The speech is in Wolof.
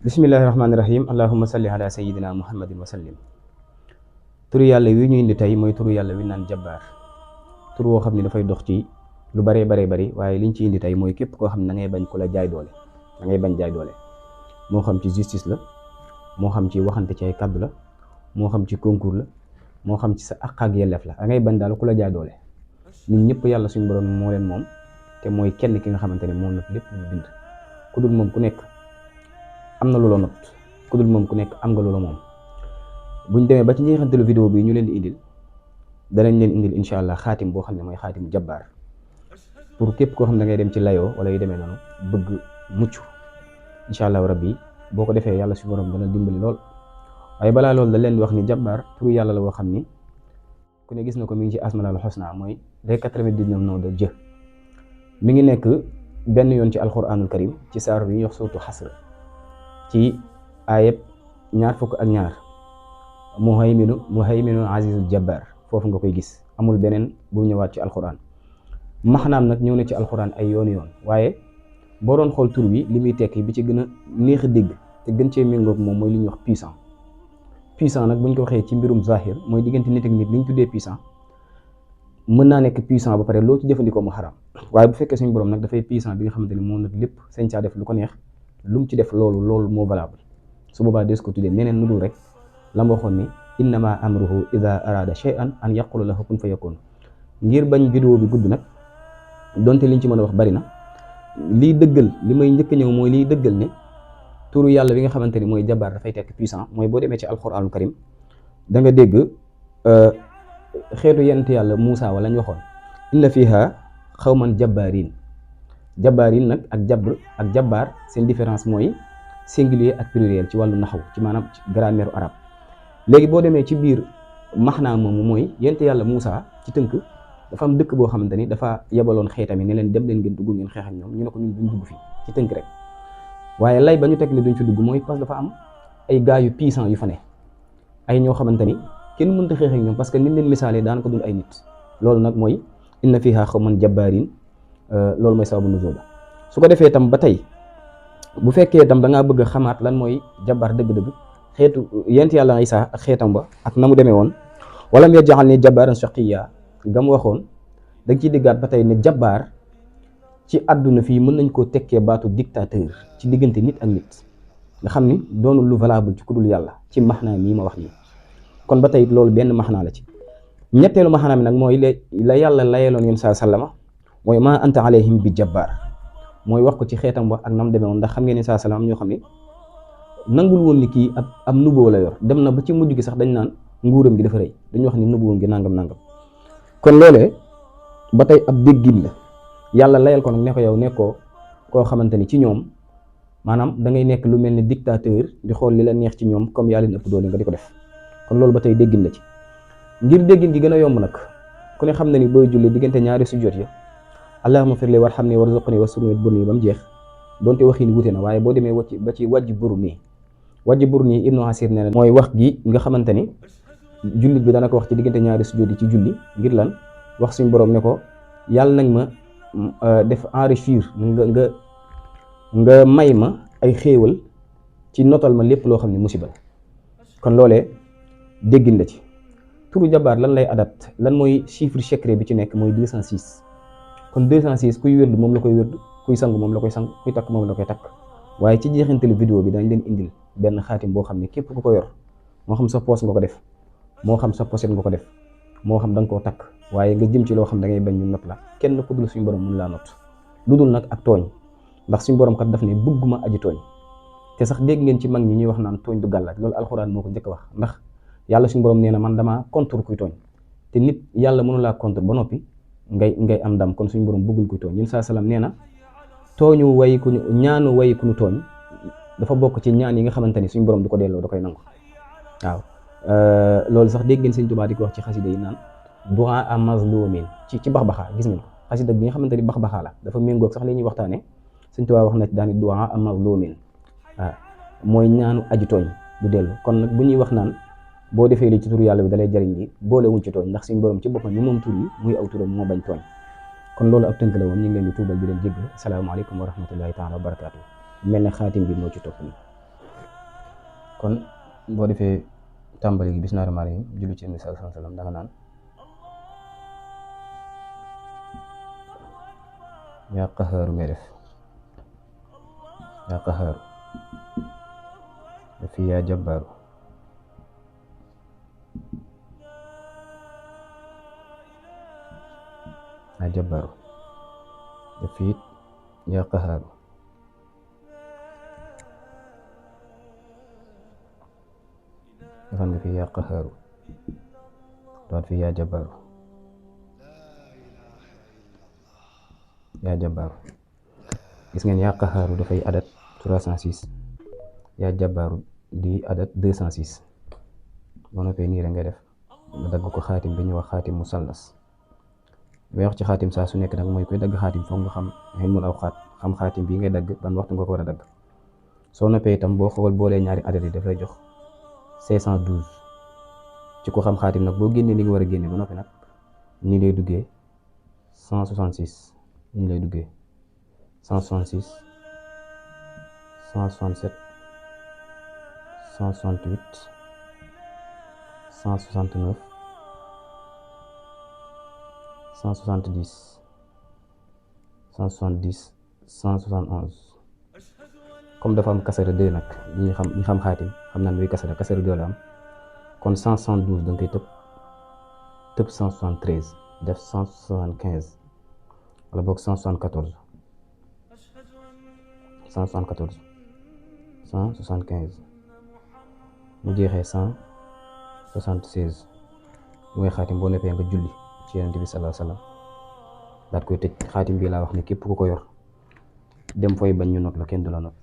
bismillahi rahmaani rahim allahumma salli ala sayyidina muhammadin wa sallim. turu yàlla wi ñu indi tey mooy turu yàlla wi naan jabbaar. tur woo xam ne dafay dox ci lu baree bari waaye liñ ci indi tey mooy képp koo xam ne da ngay bañ ku la jaay doole, da ngay bañ jaay doole, moo xam ci justice la, moo xam ci waxante ci ay kàddu la, moo xam ci concours la, moo xam ci sa àq ak yelleef la, da ngay bañ daal ku la jaay doole. ñun ñëpp yàlla suñu borom moo leen moom te mooy kenn ki nga xamante ne moom la lépp lu bind. ku dul moom ku nekk am na lu la not, ku dul moom ku nekk am nga lu la moom. buñ demee ba ci njeexantalu vidéo bi ñu leen di indil, danañ leen indil incha allah xaatim boo xam ne mooy xaatim jabbaar, pour képp koo xam ne da ngay dem ci layoo wala yu demee noonu bëgg mucc incha allah rabbi boo ko defee yàlla suñu borom dana dimbali lool. waaye balaa loolu da leen di wax ni jabbaar turu yàlla la boo xam ni ku ne gis na ko mi ngi ci asmaul husna, mooy les 99 noms de Dieu. mi ngi nekk benn yoon ci alquranul karim ci saar bi ñuy wax suratu xasr ci ayeb 22 muhayminu azizul jabbar. foofu nga koy gis, amul beneen bu ñëwaat ci alquran. maxnaam nag ñëw na ci alquran ay yoon waaye boo doon xool tur bi li muy tekki bi ci gën a neex a dégg te gën cee méngoog moom mooy li ñuy wax puissant. puissant nag buñ ko waxee ci mbirum zahir mooy diggante nit ak nit li ñu tuddee puissant. mën naa nekk puissant ba pare loo ci jëfandikoo mu xaram, waaye bu fekkee suñu borom nag dafay puissant bi nga xamante ni moom nag lépp sañ caa def lu ko neex, lu mu ci def loolu moo valable. su boobaa des ko tuddee neneen nu dul rek la ma waxoon ni innama amruhu ida arada shay'an an yaqula lahu kun fayakun. ngir bañ vidéo bi gudd nag, donte liñ ci mën a wax bari na, liy dëggal li may njëkk a ñëw mooy liy dëggal ne turu yàlla bi nga xamante ni mooy jabbaar dafay tekk puissant. mooy boo demee ci alquranul karim da nga dégg xeetu yent yàlla Muusa wala ñu waxoon inna fiha xawman jabbaarin. jabbaarin nag ak jabbaar seen différence mooy singulier ak pluriel ci wàllu naxaw, ci maanaam ci grammaire arabe. léegi boo demee ci biir maxnaa moomu mooy yent yàlla Muusa ci tënk dafa am dëkk boo xamante ni dafa yebaloon xeetam yi ne leen dem leen ngeen dugg ngeen xeex ak ñoom. ñu ne ko ñun duñ dugg fii ci tënk rek, waaye lay ba ñu teg ne duñ fi dugg mooy parce que dafa am ay gars yu puissant yu fa ne, ay ñoo xamante ni kenn mënta xeex ak ñoom parce que nit leen misaalee daanaka dul ay nit. loolu nag mooy inna fiha xawman jabbaarin, loolu mooy sababu nuzul ba. su ko defee tam ba tey bu fekkee tam da ngaa bëgg a xamaat lan mooy jabbaar dëgg-dëgg, xeetu yent yàlla Isaa ak xeetam ba ak na mu demee woon, walam yaj'alnii jabbaaran shaqiyyaa nga mu waxoon, da nga ciy déggaat ba tey ne jabbaar ci àdduna fii mën nañ koo tekkee baatu dictateur ci diggante nit ak nit, nga xam ni doonul lu valable ci ku dul yàlla ci maxnaa mii ma wax nii. kon ba tey loolu benn maxnaa la ci. ñetteelu maxnaa mi nag mooy la yàlla layeloon yéen saa sallama, mooy maa anta alayhim bi jabbaar, mooy wax ko ci xeetam ba ak nam demee woon. ndax xam ngeen ne saa sallama am ñoo xam ne nangul woon ni kii ab nubuwa la yor, dem na ba ci mujj gi sax dañ naan nguuram gi dafa rëy, dañu wax ni nubuwam gi nangam. kon loolee ba tey ab déggin la, yàlla layal ko nag ne ko yow nekkoo koo xamante ni ci ñoom maanaam da ngay nekk lu mel ni dictateur di xool li la neex ci ñoom comme yaa leen ëpp doole nga di ko def. kon loolu ba tey déggin la ci. ngir déggin gi gën a yomb nag, ku ne xam na ni booy julli diggante ñaari sujjóot ya allahumma firli warhamni warzuqni wasturni burni ba mu jeex, donte waxi ni wute na, waaye boo demee ba ci wàjj burni ibnu Asir nee na mooy wax gi nga xamante ni jullit bi dana ko wax ci diggante ñaari sujjóot yi ci julli. ngir lan? wax suñ borom ne ko yàlla nag ma def enrichir nga may ma ay xéewal ci notal ma lépp loo xam ne musiba. kon loolee déggin la ci. turu jabbaar lan lay adapt, lan mooy chiffre secret bi ci nekk mooy 206. kon 206 kuy wérdu moom la koy wérdu, kuy sang moom la koy sang, kuy takk moom la koy takk. waaye ci jeexintalu vidéo bi dañ leen indil benn xaatim boo xam ne képp ku ko yor, moo xam sa poos nga ko def, moo xam sa pochette nga ko def, moo xam da nga koo takk, waaye nga jëm ci loo xam da ngay bañ ñu not la, kenn ku dul suñu borom mun laa not, lu dul nag ak tooñ. ndax suñu borom kat daf ne bëgguma aji tooñ. te sax dégg ngeen ci mag ñi ñuy wax naan tooñ du gàllaaj, loolu alxuraan moo ko njëkk a wax. ndax yàlla suñu borom nee na man damaa contre kuy tooñ, te nit yàlla mënu laa contre ba noppi ngay am ndam. kon suñu borom bëggul kuy tooñ. yéen saa salaam nee na tooñu way ku ñu ñaanu way ku ñu tooñ dafa bokk ci ñaan yi nga xamante ni suñu borom du ko delloo, da koy nangu. waaw loolu sax dégg ngeen Sëñ Tuubaa di ko wax ci xasida yi naan du'a a mazlumin ci baxbaxaa. gis ngeen ko xasida bi nga xamante ni baxbaxaa la, dafa méngoog sax li ñuy waxtaane. Sëñ Tuubaa wax na ci daani du'a a mazlumin, waaw mooy ñaanu aji tooñ du dellu. kon nag bu ñuy wax naan boo defee li ci turu yàlla bi dalay jariñ li boole wuñ ci tooñ, ndax suñu borom ci boppam ñu moom tur yi muy aw turam moo bañ tooñ. kon loolu ab tënk la woon, ñu ngi leen di tuubal di leen jéggal. asalaamaaleykum wa rahmatullahi taala wa barakaatu. mel ne xaatim bi moo ci topp nii. kon boo defee tàmbali gi bismillaahi rahmaani rahiim julli ci Nabi sallallaahu alayhi wa sallam da nga naan yaa qahaaru ngay def yaa qahaaru def fii yaa jabbaaru def fii yaa qahaaru defal nga fii yaa qahaaru doot fii yaa jabbaaru gis ngeen yaa qahaaru dafay adat 306 yaa jabbaaru di adat 206 boo noppee nii rek nga def nga dagg ko xaatim bi ñuy wax xaatim musallas li wax ci xaatim saa su nekk nag mooy koy dagg xaatim foog nga xam ilmul awqaat xam xaatim bii ngay dagg ban waxtu nga ko war a dagg. soo noppee itam boo xool boolee ñaari adat yi daf lay jox 512 ci ko xam xaatim nag boo génnee li nga war a génne ba noppi nag nii lay duggee 166 nii lay duggee 166 167 168 169 170 170 171 comme dafa am kasara 2 nag ñi xam xaatim xam naan luy kasara 2 la am kon 172 da nga koy tëb 173 def 175 wala boog 174 175 mu jeexee 176 mooy xaatim boo neppee nga julli ci Yonent bi sallallahu alayhi wa sallam daat koy tëj xaatim bii laa wax ne képp ku ko yor dem fooy bañ ñu not la kenn du la not